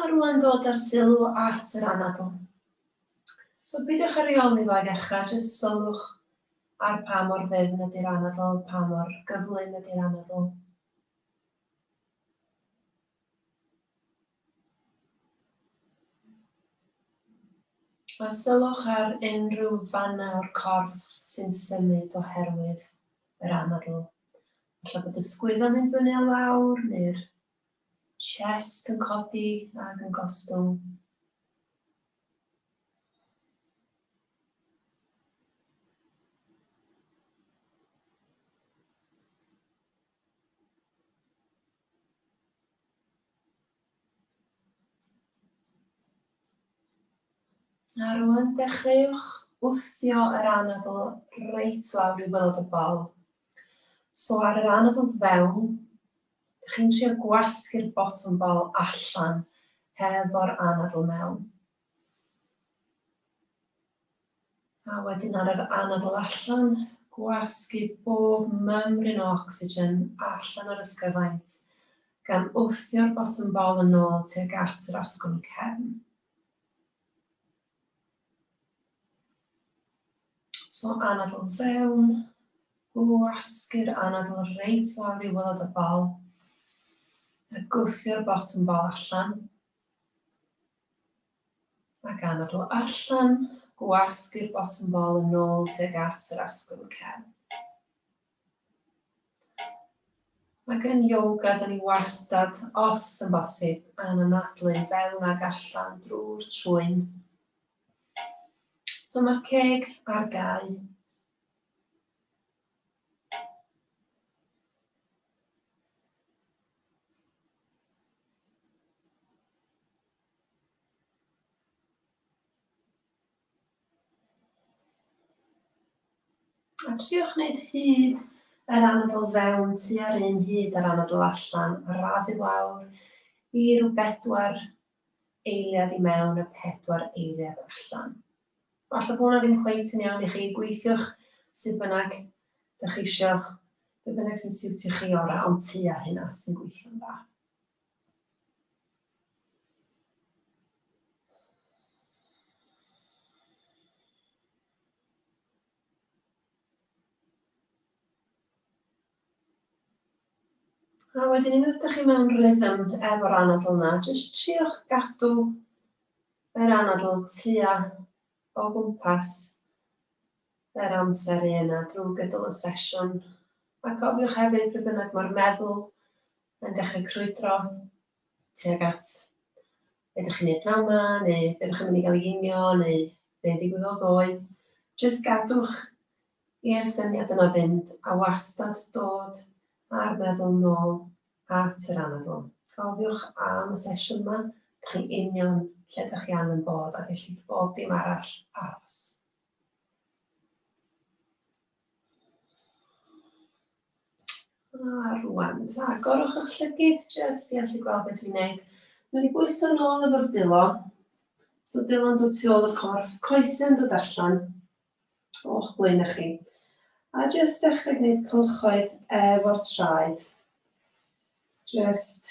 A rwan dod â'r sylw at yr anadl. So peidiwch â rheoli fo i ddechrau, jyst sylwch ar pa mor ddyfn ydy'r anadl, pa mor gyflym ydy'r anadl. A sylwch ar unrhyw fannau o'r corff sy'n symud oherwydd yr anadl. Falle bod y sgwyddo'n mynd fyny a lawr, neu'r chest yn codi ac yn gostwng. A rwan dechreuwch wthio yr anadl reit lawr i waelod y bol. So ar yr anadl fewn, dych chi'n trio gwasgu'r botwm bol allan hefo'r anadl mewn. A wedyn ar yr anadl allan, gwasgu bob mymryn o ocsigen allan o'r ysgyfaint, gan wthio'r botwm bol yn ôl tuag at yr asgwrn cefn. So anadl fewn, gwasgu'r anadl reit lawr i waelod y bol, a gwthio'r botwm bol allan. Ac anadl allan, gwasgu'r botwm bol yn ôl tuag at yr asgwrn cefn. Ac yn yoga, da ni wastad, os yn bosib, yn anadlu fewn ag allan drwy'r trwyn. So mae'r ceg ar gau. A triwch wneud hyd yr anadl fewn tua'r un hyd a'r anadl allan, arafu lawr i ryw bedwar eiliad i mewn a pedwar eiliad allan. Falle bod hwnna ddim cweit yn iawn i chi, gweithiwch sut bynnag dych chi isio, be bynnag sy'n siwtio chi orau, ond tua hynna sy'n gweithio'n dda. A wedyn unwaith ydych chi mewn rhythm efo'r anadl yna, jyst triwch gadw yr anadl tua o gwmpas yr amser yna drwy gydol y sesiwn. A cofiwch hefyd pryd bynnag mae'r meddwl yn dechrau crwydro tuag at be ydych chi'n neud pnawn 'ma, neu be ydych chi'n mynd i gael i ginio, neu be ddigwyddodd ddoe. Jyst gadwch i'r syniad yna fynd a wastad dod â'r meddwl nôl at yr anadl. Cofiwch am y sesiwn yma, ydych chi'n union lle ydych chi angen bod a gellith bob dim arall aros. A rwan, ta, agorwch eich llygyd jyst i allu gweld beth dwi'n neud. Mae'n i bwyso nôl efo'r dwylo. So dwylo'n dod tu ôl y corff, coesau'n dod allan o'ch blaen chi. A jyst dechrau gwneud cylchoedd efo'r traed. Jyst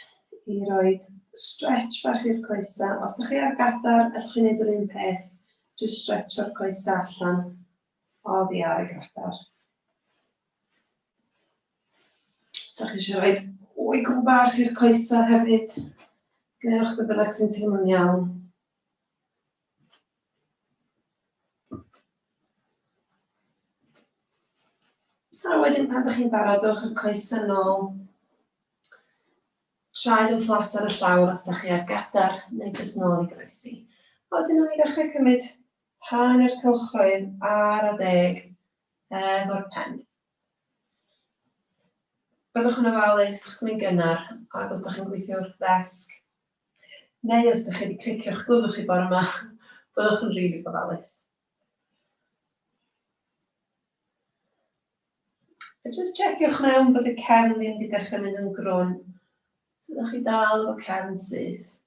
i roi stretch bach i'r coesau. Os ydych chi ar gadar, allwch chi wneud yr un peth. Jyst stretcho'r coesau allan oddi ar y gadar. Os da chi eisiau rhoi wiggle bach i'r coesau hefyd, gwnewch be bynnag sy'n teimlo'n iawn. A wedyn pan ydych chi'n barod, dewch â'r coesau nôl. Traed yn fflat ar y llawr os da chi ar gadar, neu jyst nôl i groesi. A wedyn nawn ni ddechrau cymryd hanner cylchoedd ar adeg efo'r pen. Byddwch yn ofalus, achos mae'n gynnar, ac os da chi'n gweithio wrth ddesg, neu os da chi wedi cricio'ch gwddw chi bore yma, byddwch yn rili gofalus. A just checiwch mewn bod y cefn ddim wedi dechrau mynd yn grwn. So ydych chi dal efo cefn syth.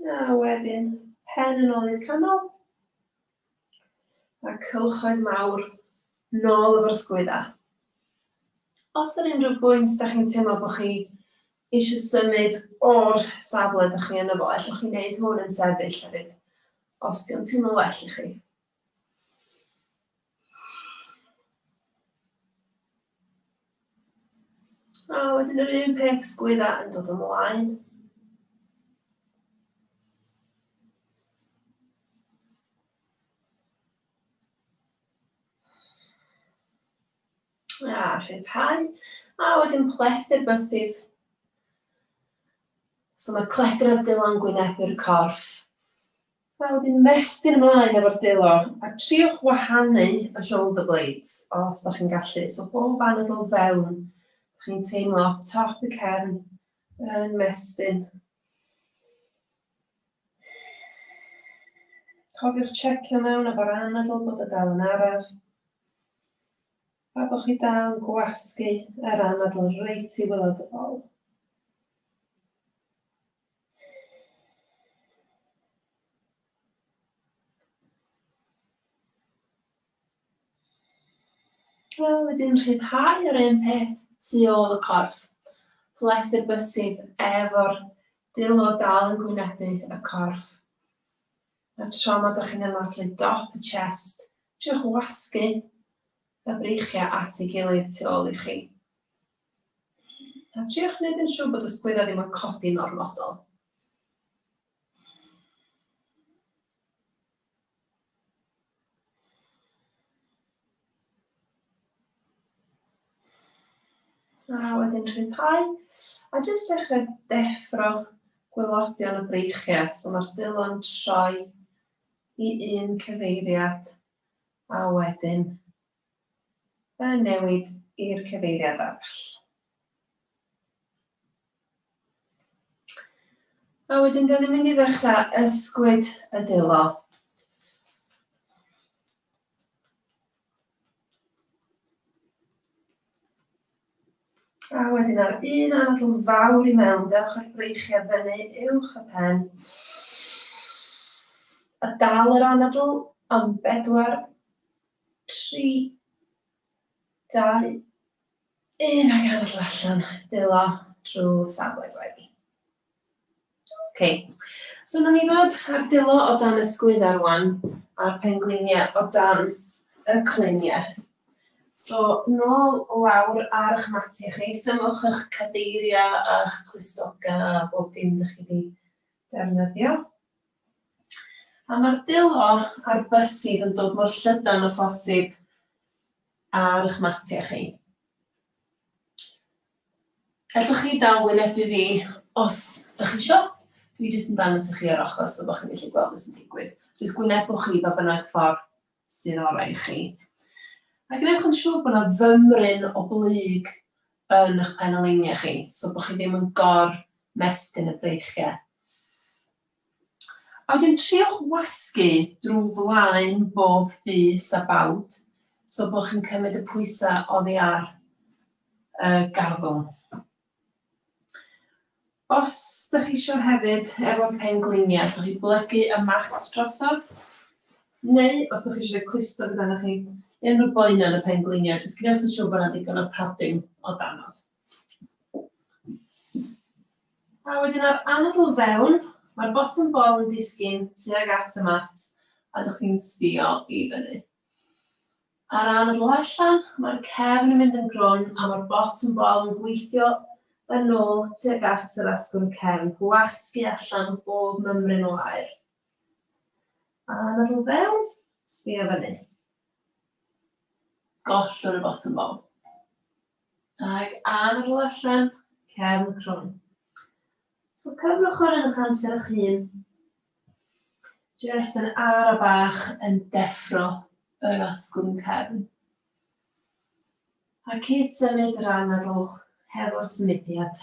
A wedyn, pen yn ôl i'r canol. A cylchoedd mawr nôl efo'r sgwydda. Os ar unrhyw bwynt da chi'n teimlo bod chi eisiau symud o'r safle da chi yno fo, allwch chi wneud hwn yn sefyll hefyd, os dio'n teimlo well i chi. A wedyn yr un peth sgwydda yn dod ymlaen. A rhyddhau. A wedyn plethu'r bysedd. So mae cledr a'r dylo'n gwynebu'r corff. A wedyn mestyn ymlaen efo'r dylo a triwch wahanu y shoulder blades os da chi'n gallu. So bob anadl fewn, chi'n teimlo top y cefn yn mestyn. Cofiwch checio mewn efo'r anadl bod y dal yn araf. A bod chi dal yn gwasgu yr anadl reit i wylod y bol. A wedyn rhyddhau yr un peth tu ôl y corff. Plethu'r bysedd efo'r dwylo dal yn gwynebu y corff. A tro ma dych chi'n anadlu dop y chest, triwch wasgu y breichiau at ei gilydd tu ôl i chi. A triwch wneud yn siŵr bod y sgwydda ddim yn codi'n ormodol. A wedyn rhyddhau. A jyst dechrau deffro gwylodion y breichiau. So mae'r dylo'n troi i un cyfeiriad a wedyn yn newid i'r cyfeiriad arall. A wedyn, da ni'n mynd i ddechrau ysgwyd y dwylo. A wedyn ar un anadl fawr i mewn, dewch â'r breichiau fyny uwch y pen. A dal yr anadl am bedwar, tri, dau, Un ac anadl allan, dwylo drwy safle gweddi. Ok, so nawn ni ddod â'r dwylo o dan y sgwydda rwan, a'r pengliniau o dan y cluniau. So, nôl lawr ar eich matiau chi, symwch eich cadeiriau a'ch clustogau a bob dim ydych chi wedi defnyddio. A mae'r dwylo a'r bysedd yn dod mor llydan â phosib ar eich matiau chi. Ellwch chi dal wynebu fi os ydych chi isio. Dwi jyst yn dangos i chi ar ochr so bod chi'n gallu gweld beth sy'n digwydd. Jyst gwynebwch chi ba bynnag ffordd sydd orau i chi. A gwnewch yn siŵr bod yna fymryn o blyg yn eich peneliniau chi, so bod chi ddim yn gor-mestyn y breichiau. A wedyn triwch wasgu drwy flaen bob bys a bawd, so bod chi'n cymryd y pwysau oddi ar y garddwrn. Os dach chi isio hefyd, efo'r pengliniau, allwch chi blygu y mat drosodd, neu os dach chi eisiau clustog amdanoch chi, unrhyw boenau yn y pengliniau, jyst gwnewch yn siŵr bod yna digon o padding o danodd. A wedyn ar anadl fewn, mae'r botwm bol yn disgyn tuag at y mat a dych chi'n sbio i fyny. Ar anadl allan, mae'r cefn yn mynd yn grwn a mae'r botwm bol yn gweithio yn ôl tuag at yr asgwrn cefn, gwasgu allan bob mymryn o aer. Anadl fewn, sbio fyny. Gollwng y botwm bol. Ac anadl allan, cefn crwn. So cyfrwch hwn yn eich amser eich hun. Just yn ara bach yn deffro yr asgwrn cefn. A cyd symud yr anadl hefo'r symudiad.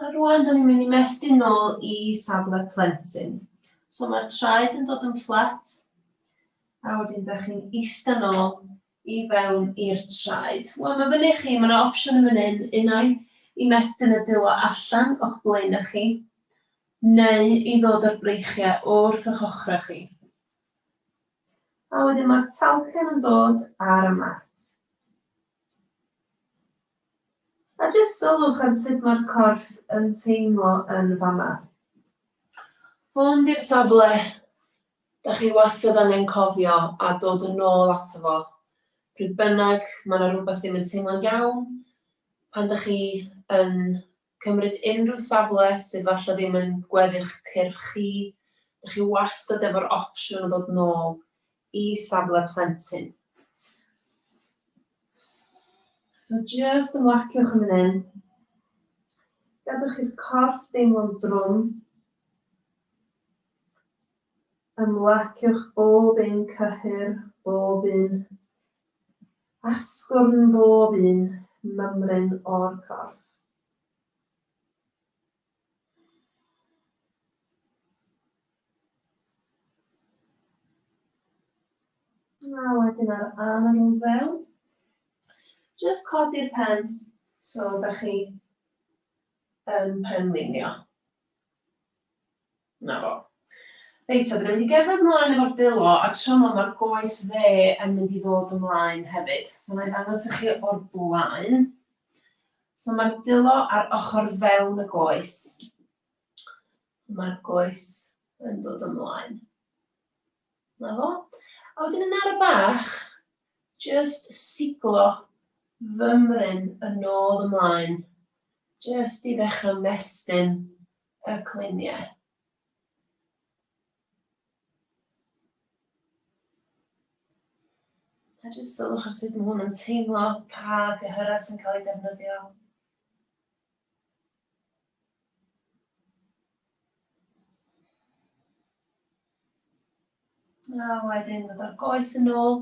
A rwan, da ni'n mynd i mestyn nôl i safle plentyn. So mae'r traed yn dod yn fflat. A wedyn da chi'n eista nôl i fewn i'r traed. Wel, mae fyny chi, mae yna opsiwn yn fan hyn, unai i mestyn y dwylo allan o'ch blaenau chi, neu i ddod â'r breichiau wrth eich ochrau chi. A wedyn mae'r talcen yn dod ar y mat. A jyst sylwch ar sut mae'r corff yn teimlo yn fama. Hwn di'r safle da chi wastad angen cofio a dod yn ôl ato fo. Pryd bynnag mae yna rhywbeth ddim yn teimlo'n iawn, pan da chi yn cymryd unrhyw safle sydd falle ddim yn gweddu'ch cyrff chi, da chi wastad efo'r opsiwn o ddod nôl i safle plentyn. So just ymlaciwch yn fan hyn. Gadwch i'r corff deimlo'n drwm. Ymlaciwch bob un cyhyr, bob un asgwrn, bob un mymryn o'r corff. A wedyn ar anadl fewn, just codi'r pen so da chi yn penlinio. Na fo. Reit, so dyn ni'n mynd i gerdded mlaen efo'r dwylo, a tro yma mae'r goes dde yn mynd i ddod ymlaen hefyd. So na i ddangos i chi o'r blaen. So mae'r dwylo ar ochr fewn y goes. Mae'r goes yn dod ymlaen. Na fo. A wedyn yn ara bach, just siglo fymryn yn ôl ymlaen, just i ddechrau mestyn y cluniau. A jyst sylwch ar sut mae hwn yn teimlo, pa gyhyrau sy'n cael ei defnyddio. A wedyn dod â'r goes yn ôl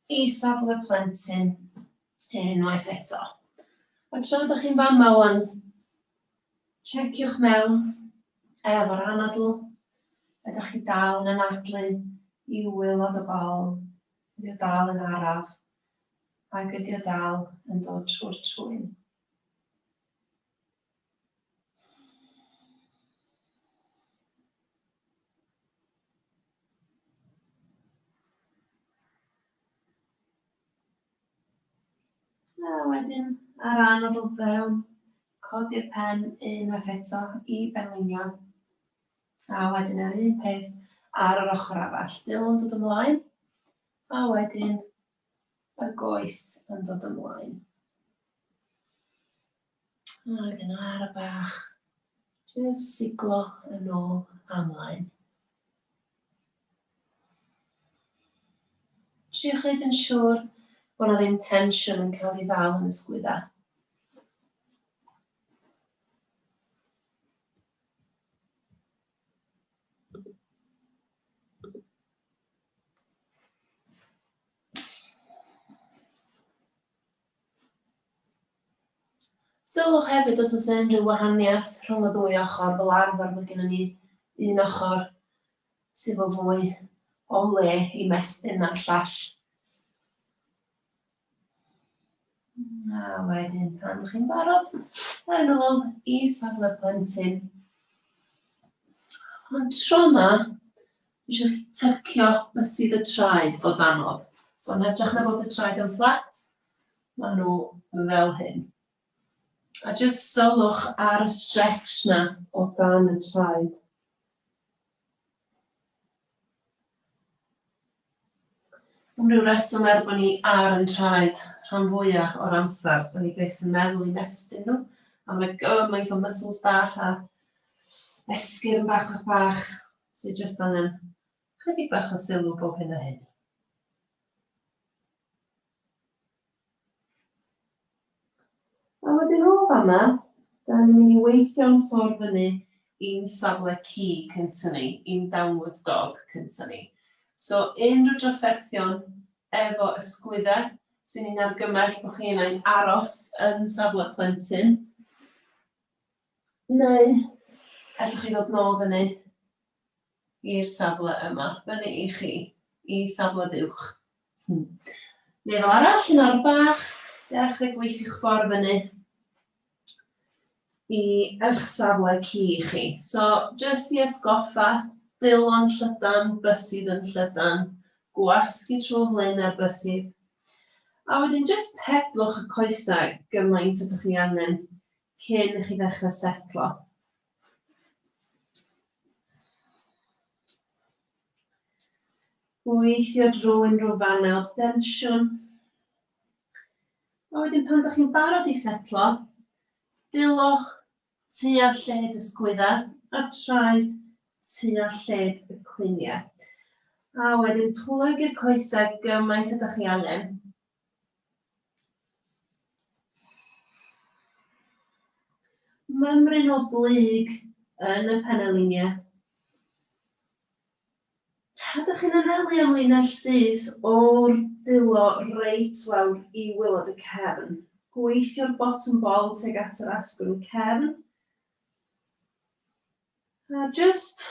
i safle plentyn unwaith eto. A tra ydych chi'n fama wan, checiwch mewn efo'r anadl. Ydych chi dal yn anadlu i waelod y bol? Ydy o dal yn araf? Ac ydy o dal yn dod trwy'r trwyn? A wedyn ar anadl fewn, codi'r pen unwaith eto i benlinio. A wedyn yr un peth ar yr ochr arall. Dyl yn dod ymlaen, a wedyn y goes yn dod ymlaen. Ac yn ara bach, jyst siglo yn ôl a ymlaen. Triwch wneud yn siŵr bod yna ddim tensiwn yn cael ei ddal yn y sgwydda. Sylwch hefyd os oes unrhyw wahaniaeth rhwng y ddwy ochr, fel arfer mae gennym ni un ochr sydd efo fwy o le i mestyn na'r llall. A wedyn pan chi'n barod, yn ôl i safle plentyn. Ond tro yma, Dwi eisiau chi tycio bysedd y traed o danodd. So yn hytrach na bod y traed yn fflat, maen nhw fel hyn. A jyst sylwch ar y stretch na o dan y traed. Am ryw reswm er bod ni ar yn traed rhan fwyaf o'r amser, da ni byth yn meddwl i mestyn nhw. A mae yna gymaint o muscles bach a esgyrn bach bach bach sydd jyst angen chydig bach o sylw bob hyn a hyn. A wedyn o fanna, da ni'n mynd i weithio'n ffordd fyny i'n safle ci cynta ni, i'n downward dog cynta ni. So unrhyw drafferthion efo ysgwyddau, swn i'n argymell bod chi unai'n aros yn safle plentyn, neu allwch chi ddod nôl fyny i'r safle yma, fyny i chi, i safle buwch. Neu fel arall, yn ar bach, dechrau gweithio'ch ffordd fyny i eich safle ci chi. So, jyst i atgoffa, dylo'n llydan, bysydd yn llydan, gwasgu trwy flaen a'r bysydd. A wedyn jyst pedlwch y coesau gymaint ydych chi angen cyn i chi ddechrau setlo. Gweithio drwy unrhyw fannau o densiwn. A wedyn pan ydych chi'n barod i setlo, dilo tua lled y sgwydda a traed tua lled y cluniau. A wedyn plygu'r coesau gymaint ydych chi angen. Mymryn o blyg yn y peneliniau. Ydych chi'n anelu am linell syth o'r dwylo reit lawr i waelod y cefn? Gweithio'r bottom bol tuag at yr asgwrn cefn. A jyst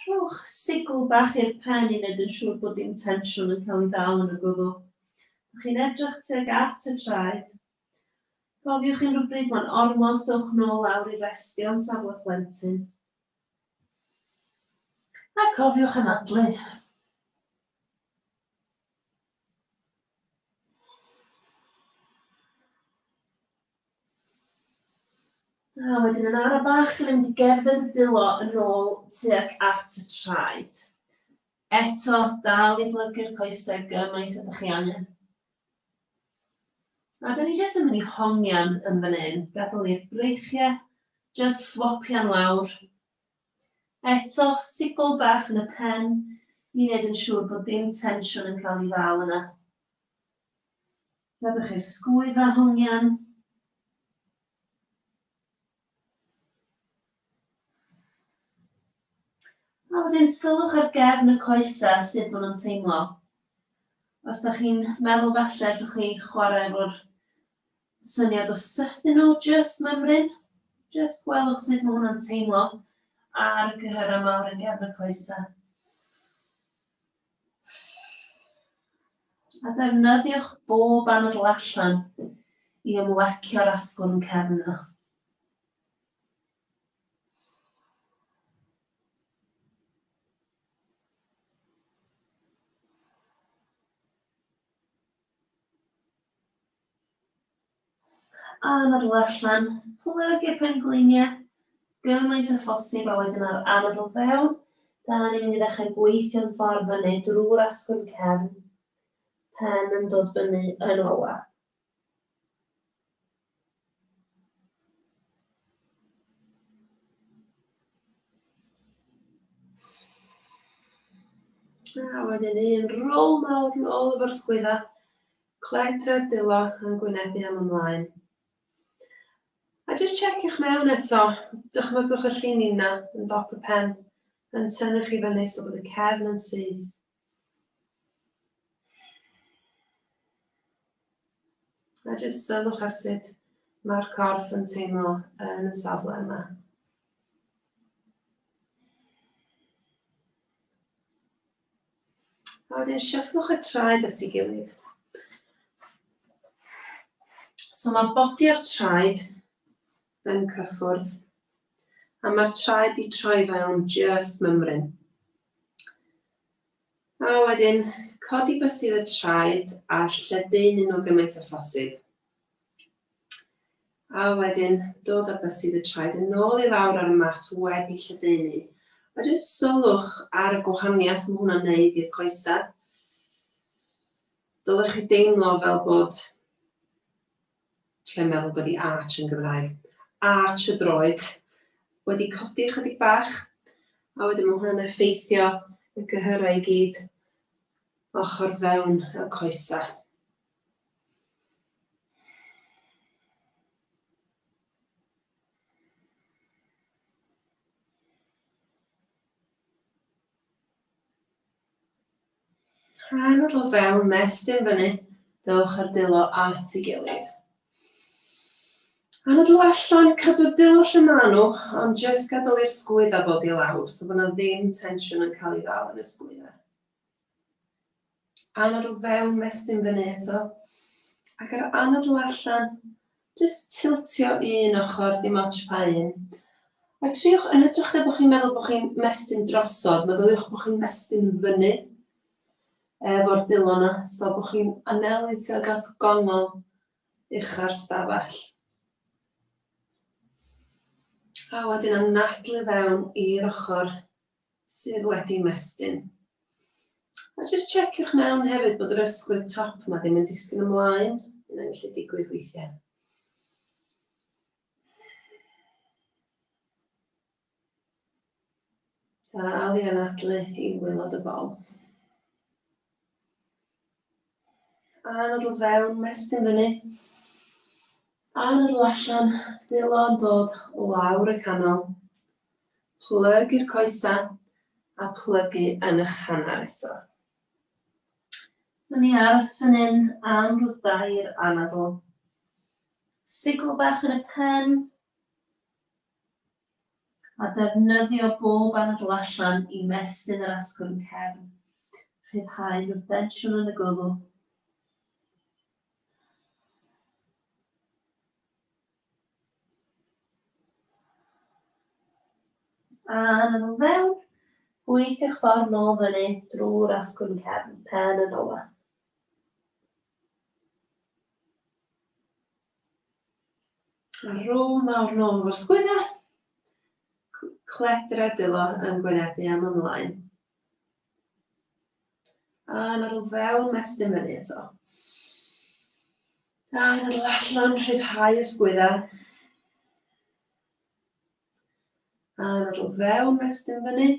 rhowch sigl bach i'r pen i wneud yn siŵr bod dim tensiwn yn cael ei ddal yn y gwddw. Ydych chi'n edrych tuag at y traed. Cofiwch unrhyw bryd mae'n ormod, dowch nôl lawr i restio yn safle plentyn. A cofiwch anadlu. A wedyn yn ara bach, dyn ni'n mynd i gerdded y dwylo yn ôl tuag at y traed. Eto, dal i blygu'r coesau gymaint ydych chi angen. A dyn ni jyst yn mynd i hongian yn fan hyn, gadael i'r breichiau jyst fflopian lawr. Eto, sigl bach yn y pen i wneud yn siŵr bod dim tensiwn yn cael ei ddal yna. Gadwch i'r sgwydda hongian. A wedyn sylwch ar gefn y coesau sut maen nhw'n teimlo. Os da chi'n meddwl falle allwch chi chwarae efo'r syniad o sythu nhw jyst mymryn. Jyst gwelwch sut mae hwnna'n teimlo ar y cyhyrau mawr yn gefn y coesau. A defnyddiwch bob anadl allan i ymlacio'r asgwrn cefn yna. Anadl allan, plygu'r pengliniau gymaint â phosib a wedyn ar anadl fewn, da ni'n mynd i ddechrau gweithio'n ffordd fyny drwy'r asgwrn cefn, pen yn dod fyny yn ola. A wedyn un rôl mawr nôl efo'r sgwydda. Cledre'r dwylo yn gwynebu am ymlaen. A jyst checiwch mewn eto, dychmygwch y llinyn 'na yn dop y pen, yn tynnu chi fyny so bod y cefn yn syth. A jyst sylwch ar sut mae'r corff yn teimlo yn y safle yma. A wedyn shufflwch y traed at ei gilydd. So mae bodio'r traed yn cyffwrdd a mae'r traed di troi fewn just mymryn. A wedyn codi bysedd y traed a lledaenu nhw gymaint â phosib. A wedyn dod â bysedd y traed yn ôl i lawr ar y mat wedi lledaenu. A jyst sylwch ar y gwahaniaeth mae hwnna'n neud i'r coesau. Dylech chi deimlo fel bod, lle meddwl bod i arch yn Gymraeg, arch y droed wedi codi ychydig bach, a wedyn mae hwnna'n effeithio y cyhyrau i gyd ochr fewn y coesau. Anadl o fewn, mestyn fyny, dewch â'r dwylo at ei gilydd. Anadl allan, cadw'r dwylo lle maen nhw, ond jyst gadael i'r sgwydda ddod i lawr, so bod yna ddim tensiwn yn cael ei ddal yn y sgwydda. Anadl fewn, mestyn fyny eto. Ac ar anadl allan, jyst tiltio un ochr, dim ots pa un. A triwch, yn hytrach na bod chi'n meddwl bod chi'n mestyn drosodd, meddyliwch bod chi'n mestyn fyny efo'r dwylo yna. So bod chi'n anelu tuag at gongol ucha'r stafell. A wedyn anadlu fewn i'r ochr sydd wedi mestyn. A jyst checiwch mewn hefyd bod yr ysgwydd top yma ddim yn disgyn ymlaen. Yna'n gallu digwydd weithiau. Dal i anadlu i waelod y bol. Anadl fewn, mestyn fyny. Anadl allan, dwylo yn dod lawr y canol. Plygu'r coesau a plygu yn eich hanner eto. Rwy'n ni aros fan hyn am rhyw dair anadl. Sigl bach yn y pen. A defnyddio bob anadl allan i mestyn yr asgwrn cefn. Rhyddhau nhw'r densiwn yn y gwddw. Anadl fewn, gweithiwch ffordd nôl fyny drwy'r asgwrn cefn, pen yn ola. A rôl mawr nôl efo'r sgwydda. Cledr ar dwylo yn gwynebu am ymlaen. Anadl fewn, mestyn fyny eto. Anadl allan, rhyddhau y sgwydda. Anadl fewn, mestyn fyny.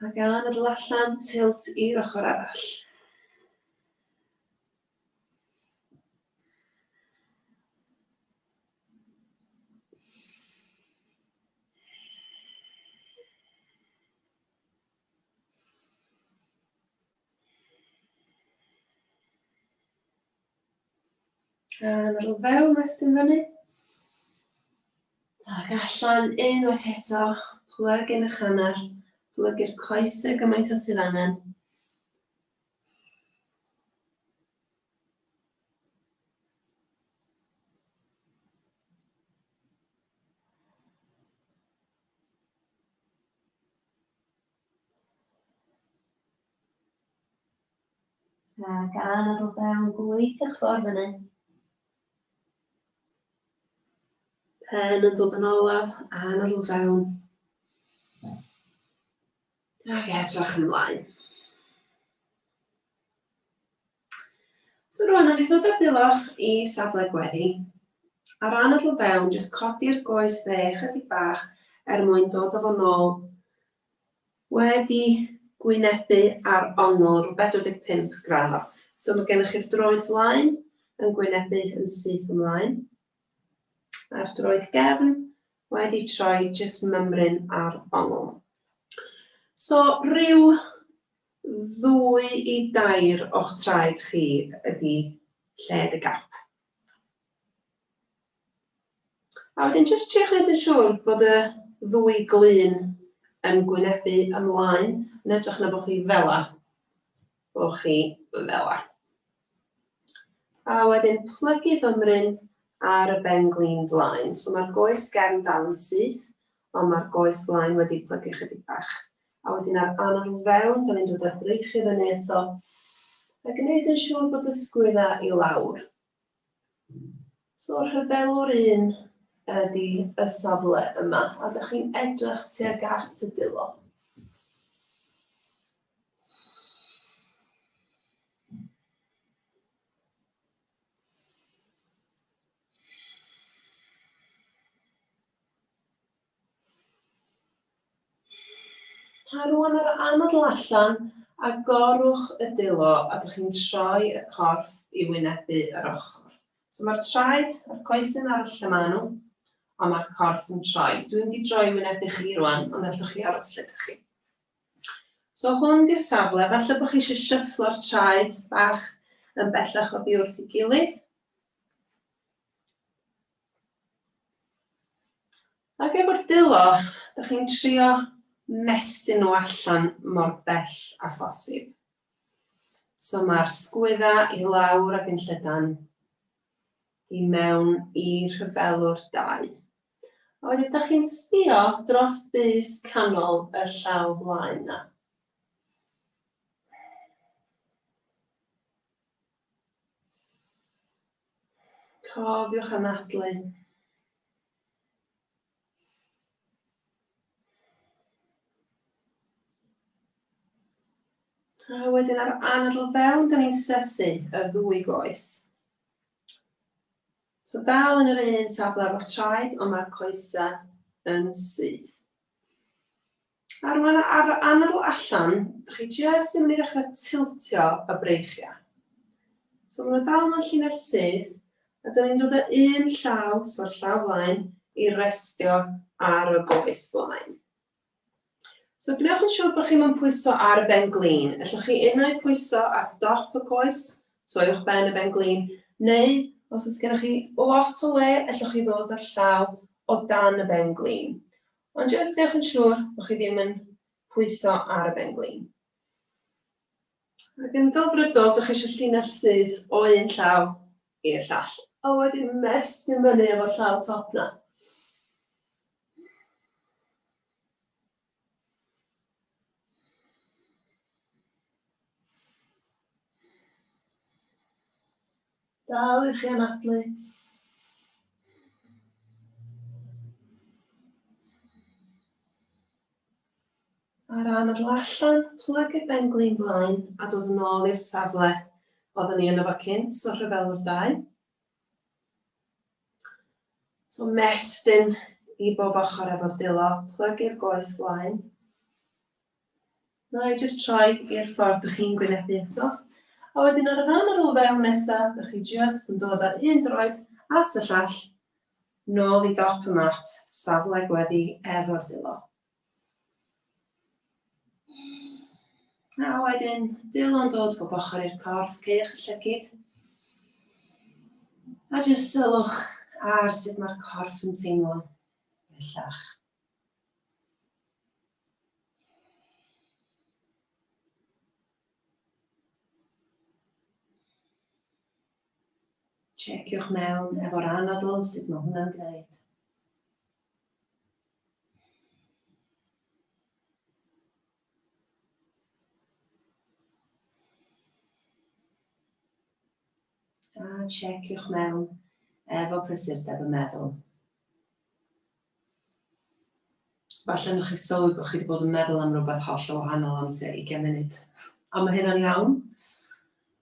Ac anadl allan, tilt i'r ochr arall. Anadl fewn, estyn fyny. Ac allan unwaith eto, plyg yn eich hanner, plygu'r coesau gymaint o sydd angen. Ac anadl fewn, gweithiwch ffordd fyny. Pen yn dod yn olaf, anadl fewn. Ac edrych ymlaen. So rwan, nawn ni ddod â'r dwylo i safle gweddi. Ar anadl fewn, jyst codi'r goes dde chydig bach er mwyn dod â fo nôl wedi gwynebu ar ongl rhyw 45 gradd. So mae gennych chi'r droed flaen yn gwynebu yn syth ymlaen, a'r droed gefn wedi troi jyst mymryn ar ongl. So rhyw ddwy i dair o'ch traed chi ydy lled y gap. A wedyn jyst triwch wneud yn siŵr bod y ddwy glun yn gwynebu ymlaen, yn hytrach na bod chi fela, bod chi fela. A wedyn plygu fymryn ar y ben-glin flaen. So mae'r goes gefn dal yn syth, ond mae'r goes flaen wedi plygu chydig bach. A wedyn ar anadl fewn, da ni'n dod â'r brych i fyny eto, a gwneud yn siŵr bod y sgwydda i lawr. So rhyfelwr un ydy y safle yma, a dych chi'n edrych tuag at y dwylo. A rwan ar anadl allan, agorwch y dwylo a dych chi'n troi y corff i wynebu yr ochr. So mae'r traed a'r coesyn ar lle maen nhw, ond mae'r corff yn troi. Dwi'n mynd i droi i wynebu chi rwan, ond allwch chi aros lle dych chi. So hwn di'r safle, falle bod chi eisiau shyfflo'r traed bach yn bellach oddi wrth ei gilydd. Ac efo'r dwylo, dych chi'n trio mestyn nhw allan mor bell â phosib. So mae'r sgwydda i lawr ac yn llydan i mewn i rhyfelwr 2. A wedyn da chi'n sbio dros bys canol y llaw flaen na. Cofiwch anadlu. A wedyn ar anadl fewn, da ni'n sythu y ddwy goes. So dal yn yr un safle efo'r traed, ond mae'r coesau yn syth. A rwan ar anadl allan, dych chi jyst yn mynd i ddechrau tiltio y breichiau. So maen nhw dal mewn llinell syth, a dyn ni'n dod â un llaw, so'r llaw flaen, i restio ar y goes flaen. So gwnewch yn siŵr bod chi'n mynd pwyso ar y ben glin. Allwch chi unai pwyso ar dop y goes, so uwch ben y ben glin, neu os oes gennych chi lot o le, allwch chi ddod â'r llaw o dan y ben glin. Ond jyst gwnewch yn siŵr bod chi ddim yn pwyso ar y ben glin. Ac yn ddelfrydol, dych chi eisiau llinell syth o un llaw i'r llall. A wedyn mestyn fyny efo'r llaw top na. Dal i chi anadlu. A'r anadl allan, plygu'r ben-glin blaen a dod yn ôl i'r safle oedden ni yno fo cynt, so rhyfelwr 2. So mestyn i bob ochr efo'r dwylo, plygu'r goes flaen. Na i jyst troi i'r ffordd dych chi'n gwynebu eto. A wedyn ar yr anadl fewn nesaf, dych chi jyst yn dod â un droed at y llall, nôl i dop y mat, safle gweddi efo'r dwylo. A wedyn, dwylo'n dod bob ochr i'r corff, caewch y llygid. A jyst sylwch ar sut mae'r corff yn teimlo bellach. Checiwch mewn efo'r anadl sut mae hwnna'n gwneud. A checiwch mewn efo prysurdeb y meddwl. Falle newch chi sylwi bod chi wedi bod yn meddwl am rywbeth hollol wahanol am tua 20 munud. A mae hynna'n iawn.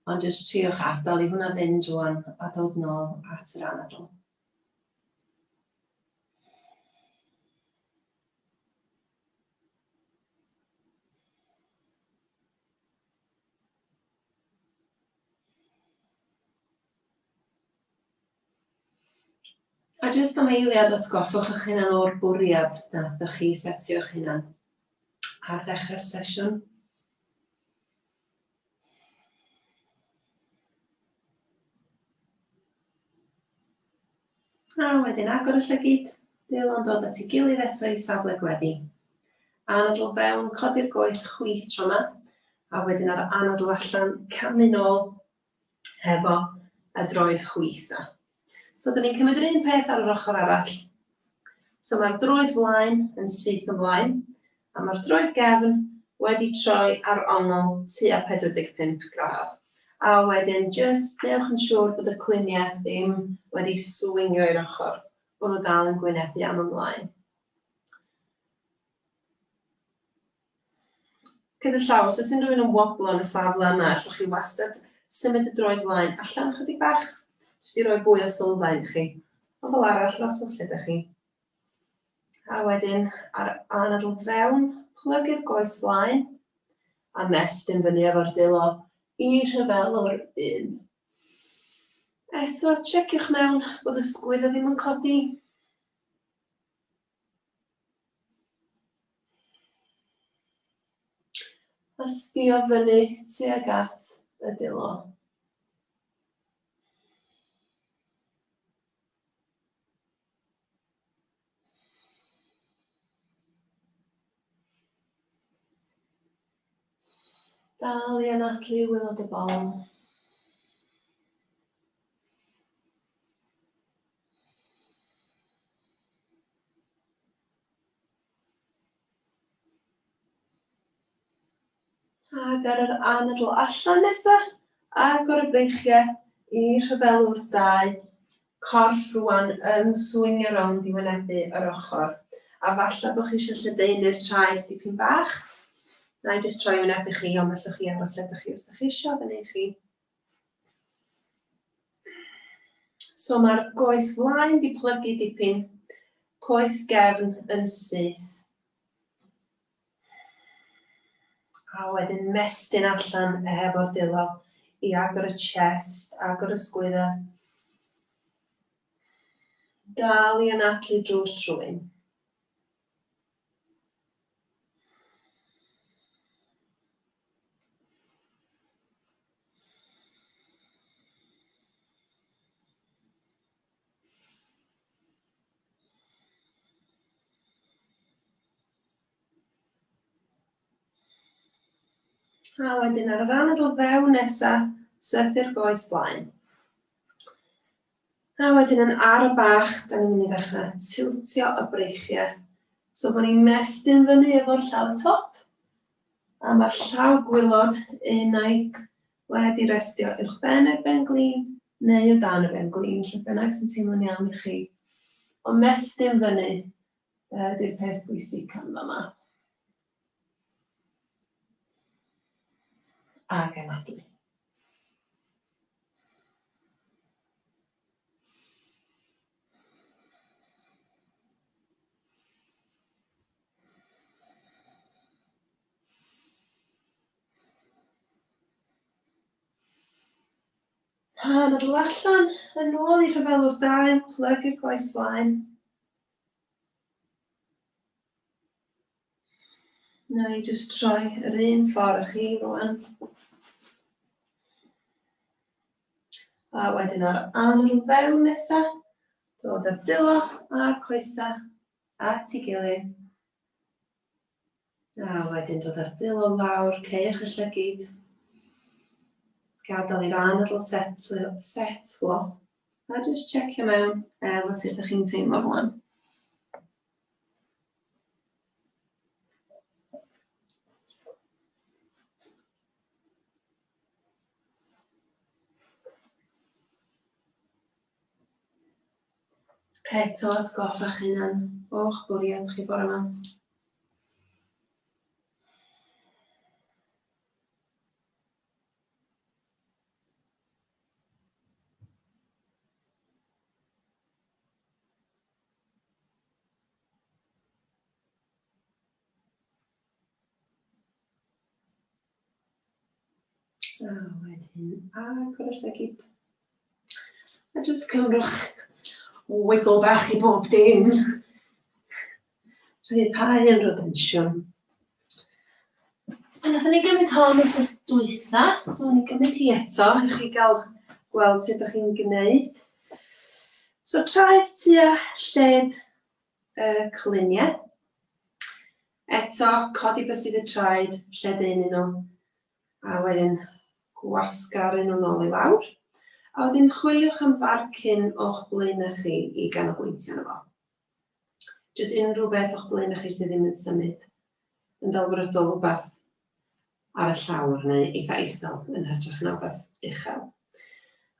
Ond jyst triwch adael i hwnna fynd rwan a dod nôl at yr anadl. A jyst am eiliad atgoffwch eich hunan o'r bwriad nathoch chi setio eich hunan ar ddechrau'r sesiwn. A wedyn agor y llygid, dwylo'n dod at ei gilydd eto i safle gweddi. Anadl fewn, codi'r goes chwith tro yma, a wedyn ar anadl allan, camu nôl hefo y droed chwith 'na. So dyn ni'n cymryd yr un peth ar yr ochr arall. So mae'r droed flaen yn syth ymlaen, a mae'r droed gefn wedi troi ar ongl tua 45 gradd. A wedyn jyst gwnewch yn siŵr bod y cluniau ddim wedi swingio i'r ochr, bod nhw dal yn gwynebu am ymlaen. Gyda llaw, os oes unrhyw un yn woblo yn y safle yma, allwch chi wastad symud y droed flaen allan chydig bach, jyst i roi fwy o sylfaen i chi. Ond fel arall, rhoswch lle ydych chi. A wedyn, ar anadl fewn, plygu'r goes flaen, a mestyn fyny efo'r dwylo i rhyfelwr un. Eto, checiwch mewn bod y sgwydda ddim yn codi. A sbio fyny tuag at y dwylo. Dal i anadlu i waelod y bol. Ac ar yr anadl allan nesa, agor y breichiau i rhyfelwr 2, corff rwan yn swingio rownd i wynebu yr ochr. A falle bod chi eisiau lledaenu'r traed dipyn bach. Na i jyst troi i wynebu chi, ond allwch chi aros lle ydych chi os ydych chi eisiau, fyny i chi. So mae'r goes flaen di plygu dipyn, coes gefn yn syth. A wedyn mestyn allan efo'r dwylo i agor y chest, agor y sgwydda. Dal i anadlu drwy'r trwyn. A wedyn ar yr anadl fewn nesa, sythu'r goes blaen. A wedyn yn ar y bach, da ni'n mynd i ddechrau tiltio y breichiau. So bod ni'n mestyn fyny efo'r llaw top, a mae'r llaw gwylod unai wedi restio uwch ben y ben glin neu o dan y ben glin, lle bynnag sy'n teimlo'n iawn i chi. Ond mestyn fyny ydy'r peth bwysig am yma. Ac anadlu. Anadl allan, yn ôl i rhyfelwr 2, plyg i'r goes flaen. Na i jyst troi yr un ffordd â chi rwan. A wedyn ar anadl fewn nesa, dod â'r dwylo a'r coesau at ei gilydd. A wedyn dod â'r dwylo lawr, caewch y llygid. Gadael i'r anadl setlo, setlo. A jyst checio mewn efo sut ydych chi'n teimlo rwan. Eto atgoffa'ch hunan o'ch bwriad chi bore 'ma. A wedyn agor y llygid. A jyst cymrwch wiggle bach i bob dim. Rhyddhau unrhyw densiwn. A nathon ni gymryd hon wythnos dwytha, so ni gymryd hi eto i chi gael gweld sut ydych chi'n gwneud. So traed tua lled y cluniau. Eto, codi bysedd y traed, lledaenu nhw, a wedyn gwasgaru nhw nôl i lawr. A wedyn chwiliwch am farcyn o'ch blaenau chi i ganolbwyntio arno fo. Jyst unrhyw beth o'ch blaenau chi sydd ddim yn symud, yn ddelfrydol rhywbeth ar y llawr neu eitha isel yn hytrach na rhywbeth uchel.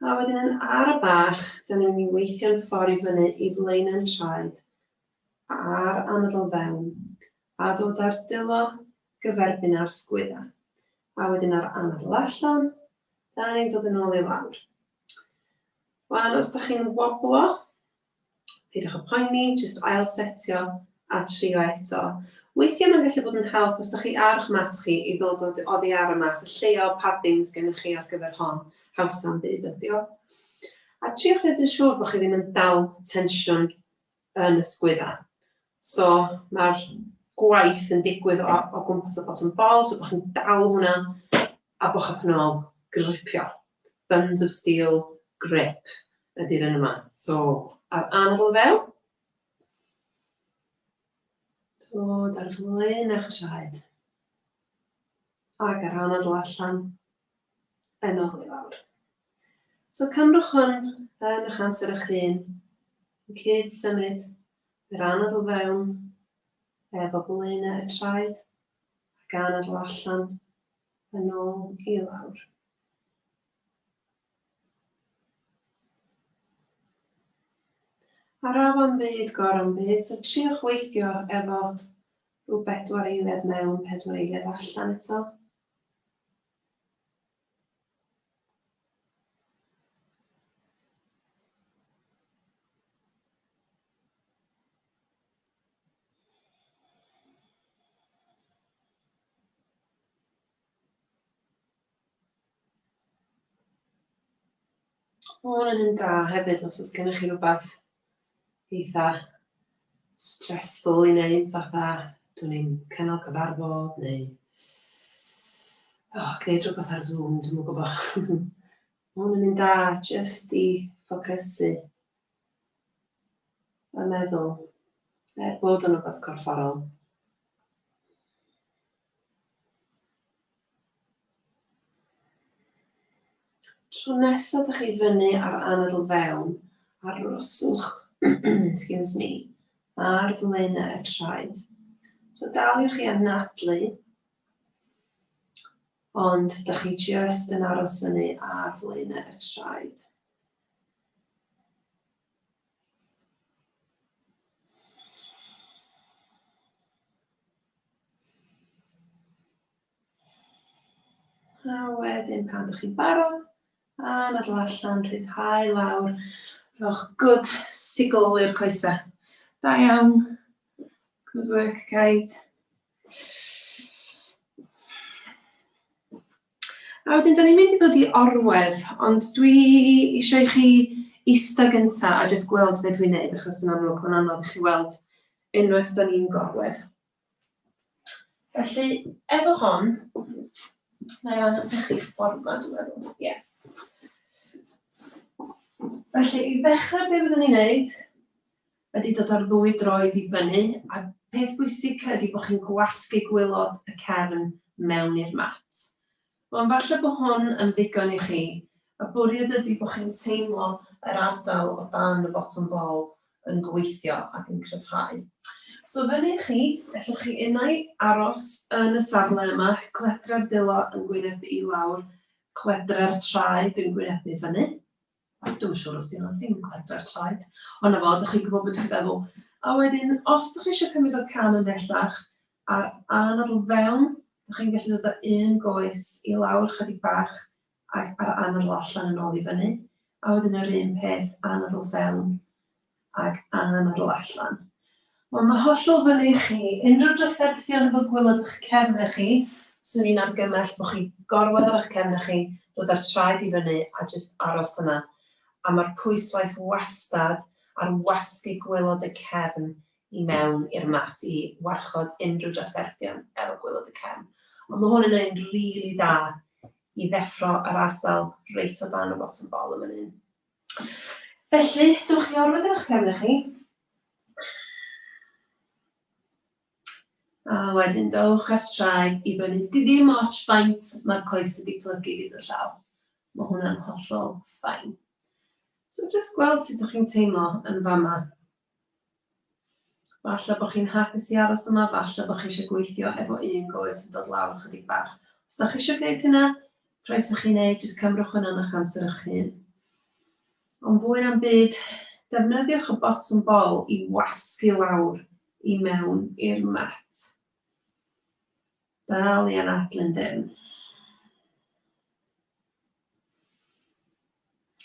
A wedyn yn ara bach, da ni'n mynd i weithio'n ffordd i fyny i flaenau'n traed a'r anadl fewn, a dod â'r dwylo gyferbyn â'r sgwydda. A wedyn ar anadl allan, da ni'n dod yn ôl i lawr. Wan, os da chi'n woblo, Peidiwch â poeni, jyst ail-setio a trio eto. Weithiau mae'n gallu bod yn help os dach chi ar eich mat chi i ddod oddi ar y mat, y lleia o padding sgennych chi ar gyfer hon, hawsa'n byd ydi o. A triwch wneud yn siŵr bod chi ddim yn dal tensiwn yn y sgwydda. So mae'r gwaith yn digwydd o, o gwmpas y bottom bol, so bod chi'n dal hwnna a bod chi'n ôl gripio. Buns of steel grip ydy'r un yma. So, ar anadl fewn, dod ar flaen eich traed. Ac ar anadl allan, yn ôl i lawr. So cymrwch hwn yn eich amser eich hun, yn cyd symud yr anadl fewn efo blaenau y traed ac anadl allan yn ôl i lawr. Araf am byd, gor am byd, so triwch weithio efo rhyw bedwar eiliad mewn, pedwar eiliad allan eto. Ma' hwn yn un da hefyd os oes gennych chi rywbeth eitha stressful i wneud, fatha dwi'n i'n cynnal cyfarfod neu oh, gwneud rhywbeth ar Zoom, dwi'm yn gwybod. Ma' hwn yn un da jyst i ffocysu y meddwl, er bod o'n rhywbeth corfforol. Tro nesaf ydych chi fyny ar anadl fewn, aroswch, excuse me, ar flaenau y traed. So daliwch chi anadlu, ond ydych chi just yn aros fyny ar flaenau y traed. A wedyn pan ydych chi'n barod, anadl allan, rhyddhau lawr, rhowch good sigl i'r coesau. Da iawn. Good work, guys. A wedyn, da ni'n mynd i ddod i orwedd, ond dwi eisiau i chi eistedd gyntaf a jyst gweld beth dwi'n neud, achos yn amlwg mae'n anodd i chi weld unwaith da ni'n gorwedd. Felly, efo hon, na i ddangos i chi ffordd yma, dwi'n meddwl. Ie. Yeah. Felly, i ddechrau be fyddwn ni'n neud, ydy dod â'r ddwy droed i fyny, a peth bwysig ydy bod chi'n gwasgu gwylod y cefn mewn i'r mat. Wel, falle bod hwn yn ddigon i chi. Y bwriad ydy bod chi'n teimlo yr ardal o dan y botwm bol yn gweithio ac yn cryfhau. So fyny i chi, gallwch chi unai aros yn y safle yma, cledra'r dwylo yn gwynebu i lawr, cledra'r traed yn gwynebu fyny. Dwi'm yn siŵr os 'di hwnna'n thing, cledra'r traed. Ond 'na fo, dach chi'n gwybod beth dwi'n feddwl. A wedyn, os dach chi eisiau cymryd o'r cam ymhellach, a'r anadl fewn, dach chi'n gallu dod â un goes i lawr chydig bach ac a'r anadl allan yn ôl i fyny. A wedyn yr un peth, anadl fewn ac anadl allan. Wel, mae hollol fyny i chi. Unrhyw drafferthion efo gwylod eich cefnau chi, swn i'n argymell bod chi gorwedd ar eich cefnau chi, dod â'r traed i fyny a jyst aros yna. A mae'r pwyslais wastad ar wasgu gwylod y cefn i mewn i'r mat i warchod unrhyw drafferthion efo gwylod y cefn. Ond mae hwn yn un rili da i ddeffro yr ardal reit o dan y bottom bol yn fan hyn. Felly, dewch i orwedd ar eich cefnau chi. A wedyn dowch â'r traed i fyny. Di ddim ots faint mae'r coes wedi plygu gyda llaw. Mae hwnna'n hollol fine. So jyst gweld sut ydych chi'n teimlo yn fama. Falle bod chi'n hapus i aros yma, falle bod chi eisiau gweithio efo un goes yn dod lawr ychydig bach. Os da chi eisiau gwneud hynna, croeso chi wneud, jyst cymrwch hwnna yn eich amser eich hun. Ond fwy na'm byd, defnyddiwch y botwm bol i wasgu lawr i mewn i'r mat. Dal i anadlu'n dynn.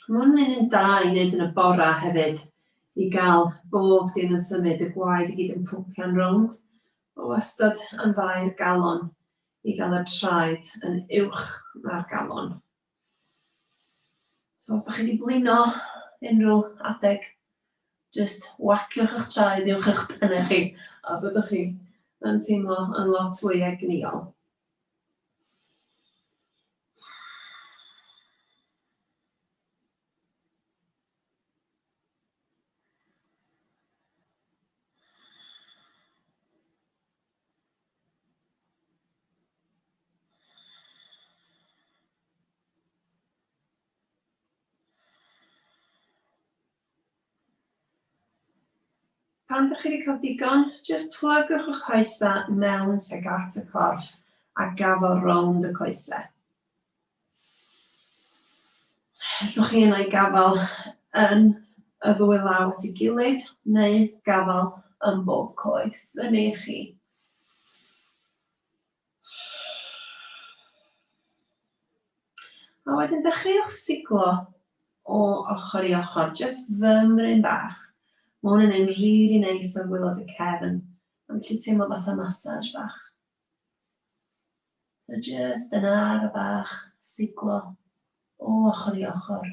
Mae hwn yn un da i wneud yn y bora hefyd, i gael bob dim yn symud, y gwaed i gyd yn pwmpian rownd. Mae wastad yn dda i'r galon, i gael y traed yn uwch na'r galon. So os da chi wedi blino unrhyw adeg, jyst waciwch eich traed uwch eich pennau chi, a byddwch chi yn teimlo yn lot fwy egnïol. Pan ydych chi wedi cael digon, jyst plygwch eich coesau mewn tuag at y corff a gafael rownd y coesau. Allwch chi yna i gafael yn y ddwy law at ei gilydd neu gafael yn bob coes. Fyny i chi. A wedyn dechreuwch siglo o ochr i ochr, jyst fymryn bach. Mae hwn yn un rili neis ar waelod y cefn. Mae'n gallu teimlo fatha massage bach. So jyst yn ara bach, siglo o ochr i ochr.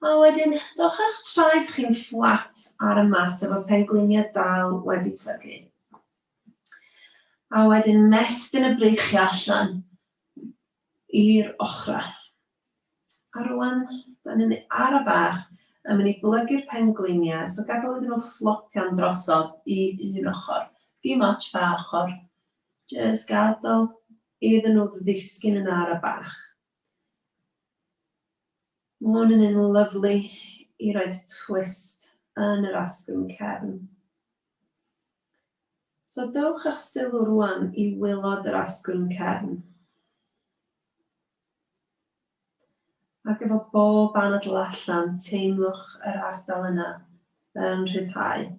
A wedyn, dowch â'ch traed chi'n fflat ar y mat efo pengliniau dal wedi plygu. A wedyn mestyn y breichiau allan i'r ochrau. A rwan, da ni'n ara bach yn mynd i blygu'r pengliniau, so gadael iddyn nhw fflopian drosodd i un ochr. Dim ots pa ochr, jyst gadael iddyn nhw ddisgyn yn ara bach. Mae hwn yn un lyfli i roi twist yn yr asgwrn cefn. So dowch â'ch sylw rwan i waelod yr asgwrn cefn. Ac efo bob anadl allan, teimlwch yr ardal yna yn rhyddhau.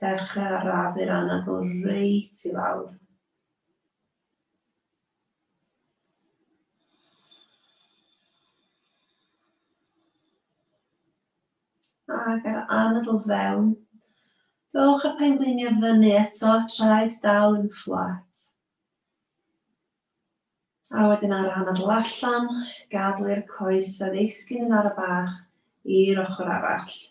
Dechrau arafu'r anadl reit i lawr. Ac ar anadl fewn, dowch y pengliniau fyny eto, traed dal yn fflat. A wedyn ar anadl allan, gadael i'r coesau ddisgyn yn ara bach i'r ochr arall.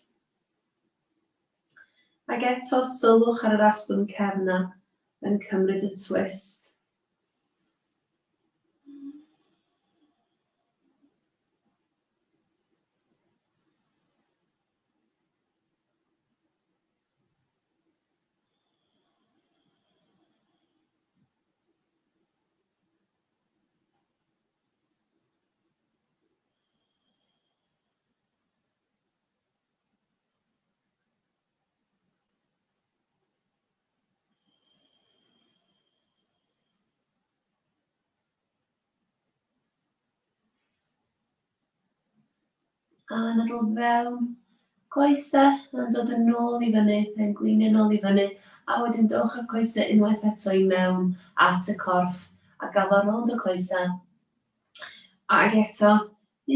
Ac eto, sylwch ar yr asgwrn cefn 'na yn cymryd y twist. Anadl fewn, coesau yn dod yn ôl i fyny, pengliniau yn ôl i fyny, a wedyn dowch â'r coesau unwaith eto i mewn at y corff a gafael rownd y coesau. Ac eto,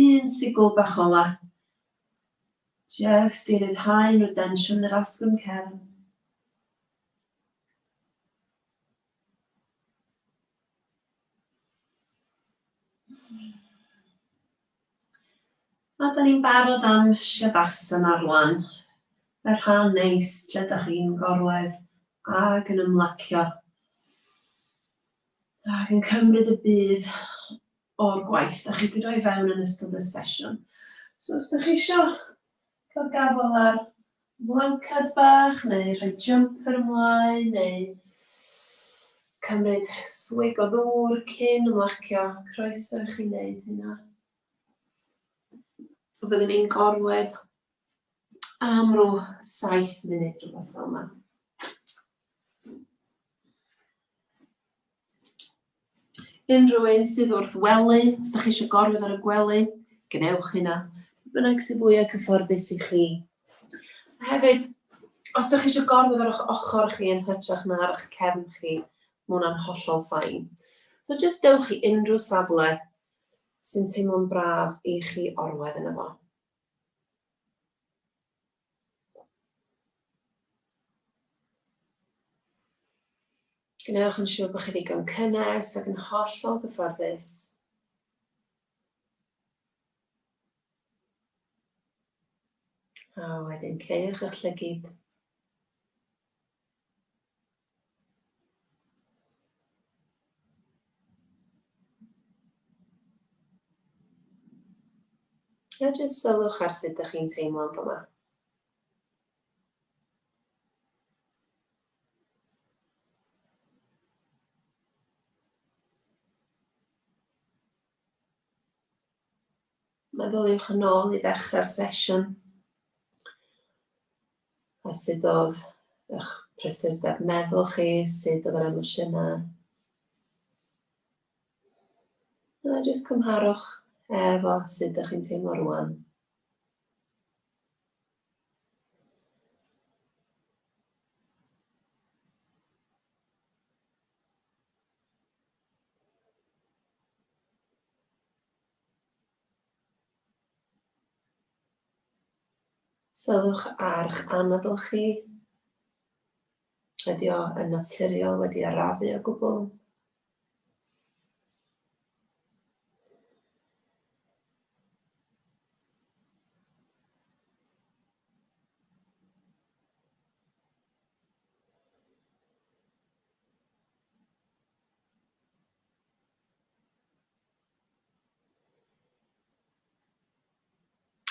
un sigl bach ola. Jyst i ryddhau unrhyw densiwn yr asgwrn cefn. A da ni'n barod am Shavasana rwan. Y rhan neis lle da chi'n gorwedd ac yn ymlacio ac yn cymryd y budd o'r gwaith da chi wedi rhoi fewn yn ystod y sesiwn. So os da chi isio cael gafael ar Blanced bach neu rhoi jumper ymlaen neu cymryd swig o ddŵr cyn ymlacio, croeso i chi wneud hynna. Byddwn ni'n gorwedd am rhyw 7 munud rhywbeth fel yma. Unrhyw un sydd wrth wely, os da chi eisiau gorwedd ar y gwely, gwnewch hynna. Be bynnag sydd fwyaf cyfforddus i chi. A hefyd, os da chi eisiau gorwedd ar eich ochr chi yn hytrach na ar eich cefn chi, mae hwnna'n hollol fine. So jyst dewch i unrhyw safle sy'n teimlo'n braf i chi orwedd yno fo. Gwnewch yn siŵr bod chi ddigon cynnes ac yn hollol gyfforddus. A wedyn caewch eich llygyd. A jyst sylwch ar sut ydych chi'n teimlo yn fama. Meddyliwch yn ôl i ddechrau'r sesiwn a sut oedd eich prysurdeb meddwl chi, sut oedd yr emosiynau. A jyst cymharwch efo sut ydych chi'n teimlo rwan. Sylwch ar eich anadl chi. Ydy o yn naturiol wedi arafu o gwbl?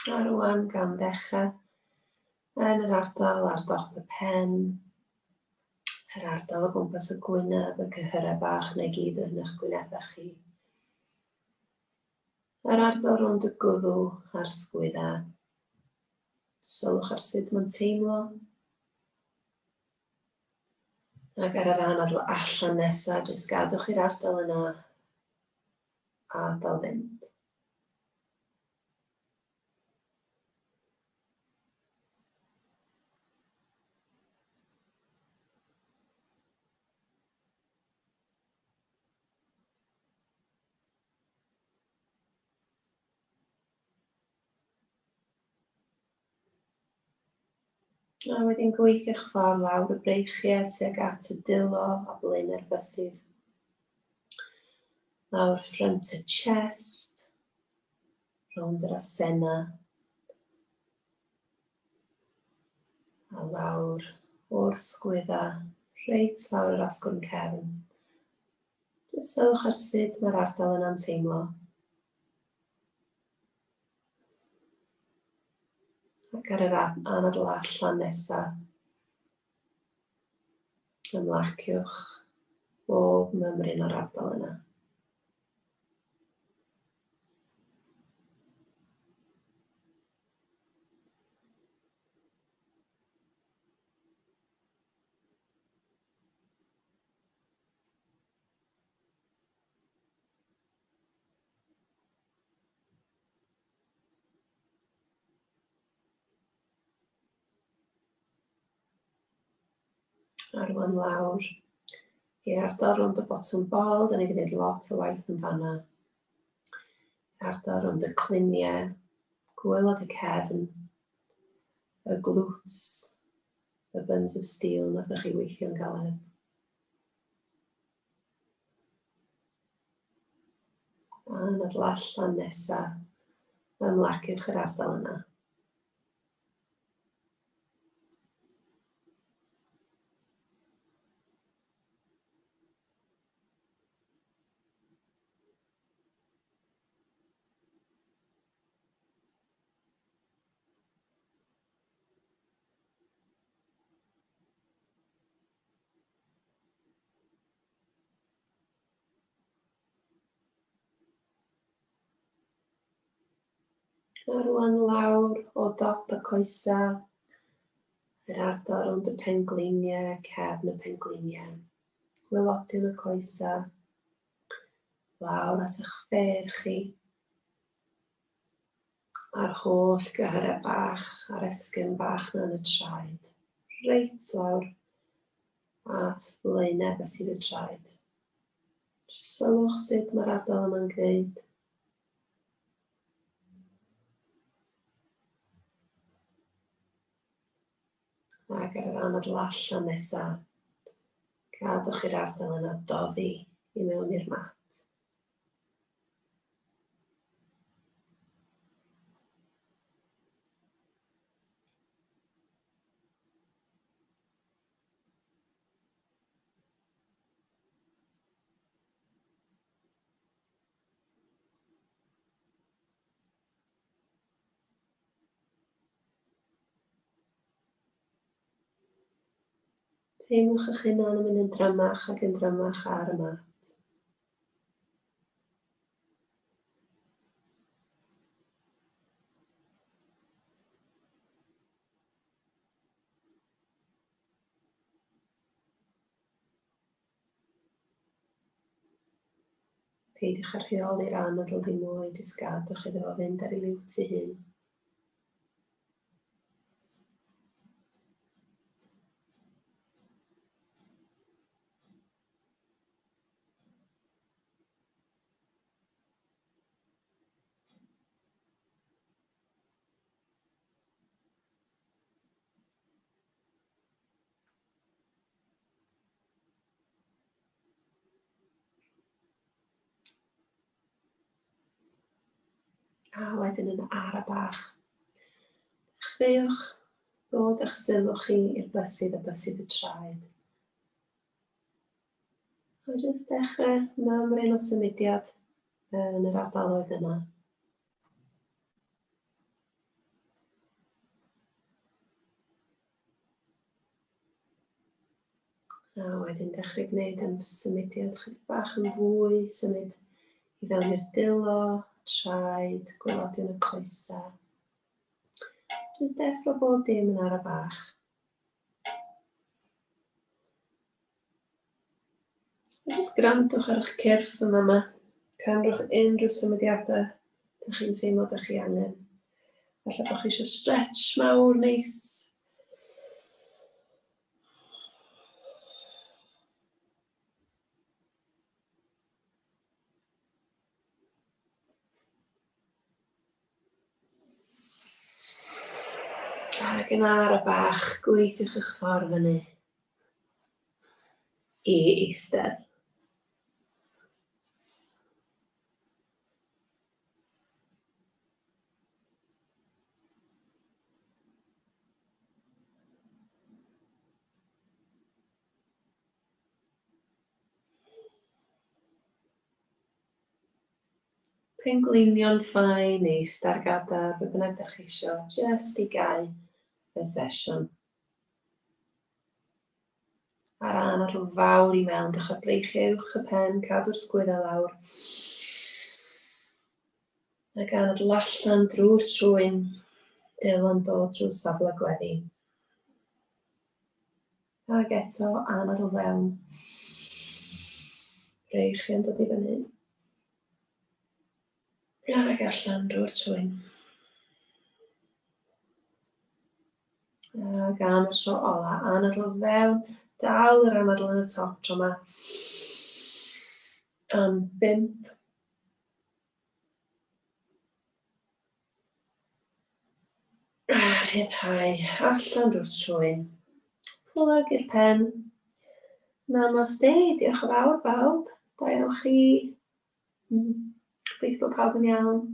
A rwan gan ddechrau yn yr ardal ar dop y pen, yr ardal o gwmpas y gwyneb, y cyhyrau bach neu gyd yn eich gwynebau chi. Yr ardal rownd y gwddw a'r sgwydda. Sylwch ar sut mae'n teimlo. Ac ar yr anadl allan nesaf, jyst gadwch i'r ardal yna adael fynd. A wedyn gweithiwch ffordd lawr y breichiau tuag at y dwylo a blaenau'r bysedd. Lawr ffrynt y chest, rownd yr asena, a lawr o'r sgwydda, reit lawr yr asgwrn cefn. Jyst sylwch ar sut mae'r ardal yna'n teimlo. Ac ar yr anadl allan nesa, ymlaciwch bob mymryn o'r ardal yna. A rwan lawr i'r ardal rownd y botwm bol, da ni wedi gwneud lot o waith yn fanna. Ardal rownd y cluniau, gwaelod y cefn, y glutes, y buns of steel nathoch chi weithio'n galed. Anadl allan nesa. Ymlaciwch yr ardal yna. A rwan lawr o dop y coesa, yr ardal rownd y pengliniau, cefn y pengliniau, gwylodion y coesa, lawr at eich ffêr chi, a'r holl gyhyrau bach a'r esgyrn bach na yn y traed, reit lawr at flaenau bysedd y traed. Sylwch sut mae'r ardal yma'n gwneud. Ac ar yr anadl allan nesaf, gadwch i'r ardal yna doddi i mewn i'r mat. Teimlwch eich hunan yn mynd yn drymach ac yn drymach ar y mat. Peidiwch â rheoli'r anadl ddim mwy, jyst gadwch iddo fo fynd ar ei liwt ei hun. A wedyn yn ara bach, dechreuwch ddod â'ch sylw chi i'r bysydd a bysydd y traed. A jyst dechrau mymryn o symudiad yn yr ardaloedd yna. A wedyn dechrau gwneud am symudiad chydig bach yn fwy, symud i fewn i'r dwylo, traed, gwaelodion y coesau. Jyst deffro bob dim yn ara bach. A jyst gwrandwch ar eich cyrff yma yma. Cymrwch unrhyw symudiadau ydych chi'n teimlo ydych chi angen. Falle bod chi eisiau stretch mawr neis. Ac yn ara bach, gweithiwch eich ffordd fyny i eistedd. Pengleinio'n ffain neu stargadar, be bynnag da chi isio, jyst i gau y sesiwn. A'r anadl fawr i mewn, dewch â breichiau uwch y pen, cadw'r sgwyddau lawr. Ac anadl allan drwy'r trwyn, dylo'n dod drwy safle gweddi. Ac eto, anadl fewn. Breichiau'n dod i fyny. Ac allan drwy'r trwyn. Ac am y tro ola, anadl fewn, dal yr anadl yn y top tro yma. Am bump. A rhyddhau allan drwy'r trwyn. Plug i'r pen. Namaste, diolch yn fawr bawb. Da iawn chi. Gobeithio bod pawb yn iawn.